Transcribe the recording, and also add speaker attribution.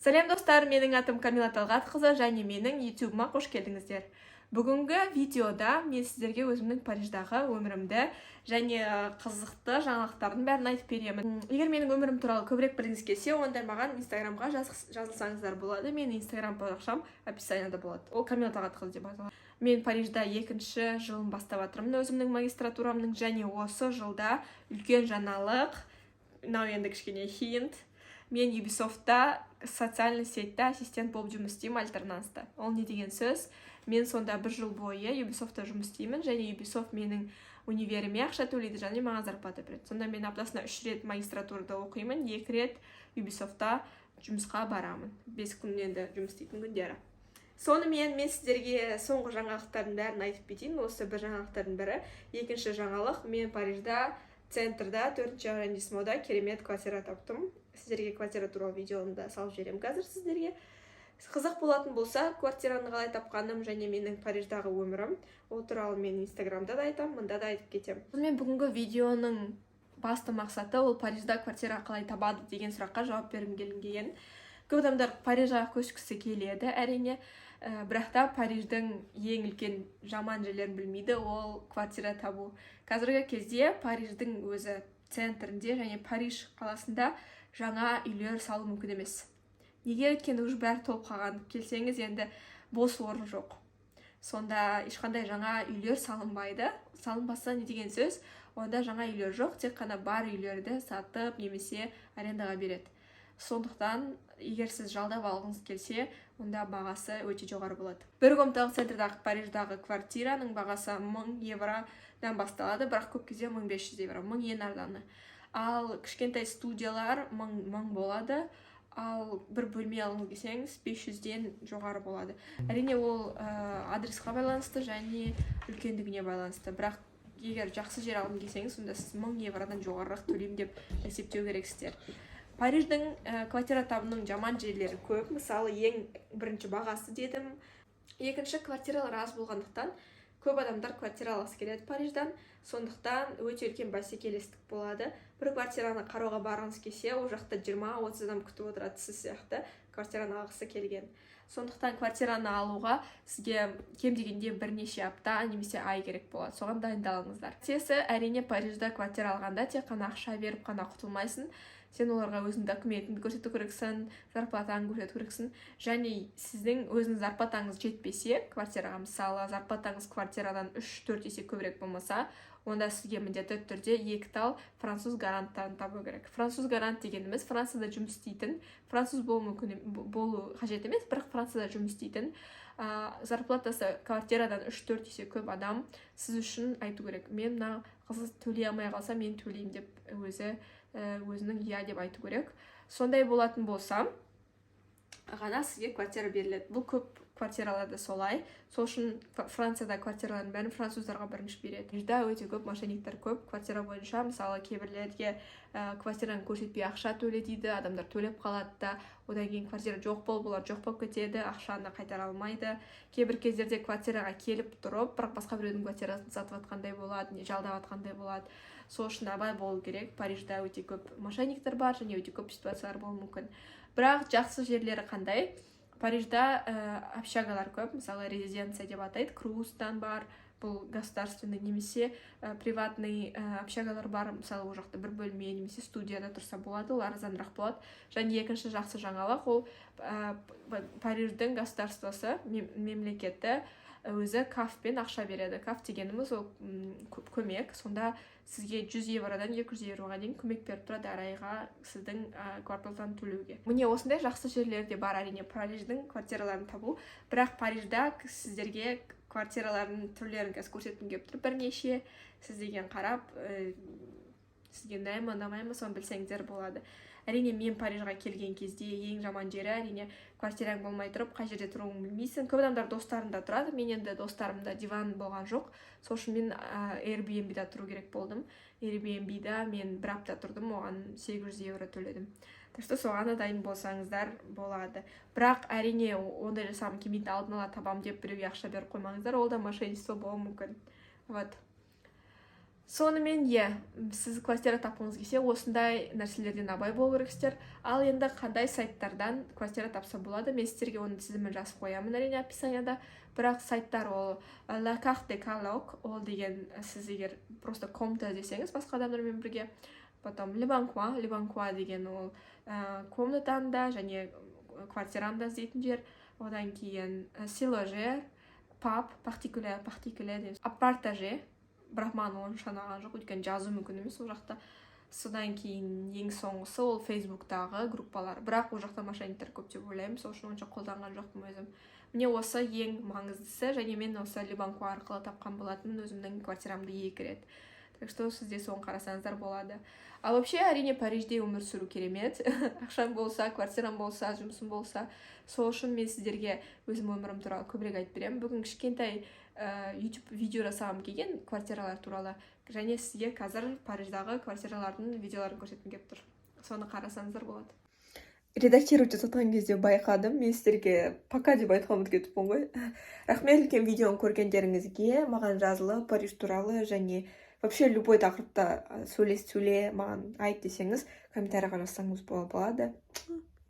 Speaker 1: Сәлем, достар! Менің атым Камила Талғатқызы және менің ютубыма қош келдіңіздер. Бүгінгі видеода мен сіздерге өзімнің Париждағы өмірімді және қызықты жаңалықтардың бәрін айтып беремін. Егер менің өмірім туралы көбірек білгіңіз келсе, онда маған инстаграмға жазылсаңыздар болады. Менің инстаграм парақшам описанияда болады, ол Камила Талғатқызы деп аталады. Мен Парижда екінші жылын бастап жатырмын өзімнің магистратурамның. Және осы жылда үлкен жаңалық, мынау енді кішкене хинт: мен Ubisoftта социальный сетьте ассистент болып жұмыс істеймін альтернанста. Ол не деген сөз? Мен сонда бір жыл бойы Ubisoftта жұмыс істеймін және Ubisoft менің универіме ақша төлейді және маған зарплата береді. Сонда мен аптасына үш рет магистратурада оқимын, екі рет Ubisoftта жұмысқа барамын, 5 күн енді жұмыс істейтін күндері. Сонымен, мен сіздерге соңғы жаңалықтардың бәрін айтып кетейін. Осы бір жаңалықтардың бірі. Екінші жаңалық: мен Парижда центрда, төртінші аррondissemентда керемет квартира таптым. Сіздерге квартира туралы видеоны да салып жіберемін қазір. Сіздерге қызық болатын болса, квартираны қалай тапқаным және менің Париждағы өмірім, ол туралы мен инстаграмда да айтамын, мында да айтып кетемін. Сонымен, бүгінгі видеоның басты мақсаты ол Парижда квартира қалай табады деген сұраққа жауап бергім келген. Көп адамдар Парижға көшкісі келеді, әрине, бірақ та Париждің ең үлкен жаман жерлерін білмейді, ол квартира табу. Қазіргі кезде Париждің өзі центрінде және Париж қаласында жаңа үйлер салу мүмкін емес. Неге? Өйткені уже бәрі толып қалған. Келсеңіз, енді бос орын жоқ. Сонда ешқандай жаңа үйлер салынбайды. Салынбаса, не деген сөз? Онда жаңа үйлер жоқ, тек қана бар үйлерді сатып немесе арендаға береді. Сондықтан егер сіз жалдап алғыңыз келсе, онда бағасы өте жоғары болады. Бір комнаталық центрдағы Париждағы квартираның бағасы 1000 евродан басталады, бірақ көп кезде 1500 евро, 1000 ең арзаны. Ал кішкентай студиялар 1000 болады, ал бір бөлме алғыңыз келсеңіз, 500-ден жоғары болады. Әрине, ол адресқа байланысты және үлкендігіне байланысты. Бірақ егер жақсы жер алғым келсеңіз, онда сіз 1000 евродан жоғарырақ төлеймін деп есептеу керексіздер. Париждің квартира табуының жаман жерлері көп. Мысалы, ең бірінші бағасы дедім. Екінші, квартиралар аз болғандықтан, көп адамдар квартира алғысы келеді Париждан. Сондықтан өте үлкен бәсекелестік болады. Бір квартираны қарауға барғыңыз келсе, ол жақта 20-30 адам күтіп отырады сіз сияқты квартираны алғысы келген. Сондықтан квартираны алуға сізге кем дегенде бірнеше апта немесе ай керек болады, соған дайындалыңыздар. Келесі, әрине, Парижда квартира алғанда тек қана ақша беріп қана құтылмайсың. Сен оларға өзіңнің документіңді көрсету керексің, зарплатаңды көрсету керексің. Және сіздің өзіңіздің зарплатаңыз жетпесе квартираға, мысалы, зарплатаңыз квартирадан 3-4 есе көбірек болмаса, онда сізге міндетті түрде екі тал француз гаранттарын табу керек. Француз гарант дегеніміз Францияда жұмыс істейтін француз болуы мүмкін, болу қажет емес, бірақ Францияда жұмыс істейтін, зарплатасы квартирадан 3-4 есе көп адам сіз үшін айту керек: «Мен мына қыз төлей алмай қалса, мен төлеймін», — деп өзі өзінің иә деп айту керек. Сондай болатын болса ғана сізге квартира беріледі. Бұл көп квартираларда солай. Сол үшін Францияда квартиралардың бәрін француздарға бірінші береді. Парижда өте көп мошенниктер көп квартира бойынша. Мысалы, кейбіреулерге квартираны көрсетпей ақша төле дейді. Адамдар төлеп қалады да, одан кейін квартира жоқ болып, олар жоқ болып кетеді, ақшаны қайтара алмайды. Кейбір кездерде квартираға келіп тұрып, бірақ басқа біреудің квартирасын сатып жатқандай болады, не жалдап жатқандай болады. Сол үшін абай болу керек. Парижда өте көп мошенниктер бар және өте көп ситуациялар болуы мүмкін. Бірақ жақсы жерлері қандай? Парижда общагалар көп. Мысалы, резиденция деп атайды, Крустан бар, бұл государственный немесе приватный общагалар бар. Мысалы, ол жақта бір бөлме немесе студияда тұрса болады, ол арзанырақ болады. Және екінші жақсы жаңалық ол Париждің государствосы, мемлекеті өзі CAF-пен ақша береді. CAF дегеніміз ол көмек. Сонда сізге 100 евродан 200 евроға дейін көмек беріп тұрады әр айға сіздің квартплатаны төлеуге. Міне, осындай жақсы жерлер де бар, әрине, Париждің квартираларын табу. Бірақ Парижда сіздерге квартиралардың түрлерін қазір көрсеткім келіп тұр бірнеше. Сіз деген қарап, сізге ұнай ма, ұнамай ма, соны білсеңіздер болады. Әрине, мен Парижға келген кезде ең жаман жері, әрине, квартираң болмай тұрып, қай жерде тұруыңды білмейсің. Көп адамдар достарында тұрады. Мен енді достарымда диван болған жоқ, сол үшін мен Airbnb-да тұру керек болдым. Airbnb-да мен бір апта тұрдым, оған 800 евро төледім. Так что соған да дайын болсаңыздар болады. Бірақ, әрине, ондай жасағым келмейді, алдын ала табамын деп біреуге ақша беріп қоймаңыздар, ол да мошенничество болуы мүмкін. Вот. Сонымен, иә, сіз квартира тапқыңыз келсе, осындай нәрселерден абай болу керексіздер. Ал енді қандай сайттардан квартира тапса болады? Мен сіздерге оның тізімін жазып қоямын, әрине, описанияда. Бірақ сайттар ол La Carte de Coloc, ол деген сіз егер просто комната іздесеңіз басқа адамдармен бірге. Потом Le Bon Coin. Le Bon Coin деген ол комнатаны да және квартираны да іздейтін жер. Одан кейін SeLoger, PAP, particulier, particulier деген, Apartager, бірақ маған онша ұнаған жоқ, өйткені жазу мүмкін емес ол жақта. Содан кейін ең соңғысы ол Фейсбуктағы группалар, бірақ ол жақта мошенниктер көп деп ойлаймын, сол үшін онша қолданған жоқпын өзім. Міне, осы ең маңыздысы. Және мен осы Le Bon Coin арқылы тапқан болатынмын өзімнің квартирамды екі рет, так что сіз де соны қарасаңыздар болады. Ал вообще, әрине, Парижде өмір сүру керемет: ақшаң болса, квартираң болса, жұмысың болса. Сол үшін мен сіздерге өзім өмірім туралы көбірек айтып беремін. Бүгін кішкентай YouTube видео жасағым келген квартиралар туралы және сізге қазір Париждағы квартиралардың видеоларын көрсеткім келіп тұр, соны қарасаңыздар болады. Редактировать жасатқан кезде байқадым, мен сіздерге «пока» деп айтуға ұмытып кетіппін ғой. Рахмет үлкен видеоны көргендеріңізге. Маған жазылып, Париж туралы және вообще любой тақырыпта сөйлес, сөйле, маған айт десеңіз, комментарийға жазсаңыз болады.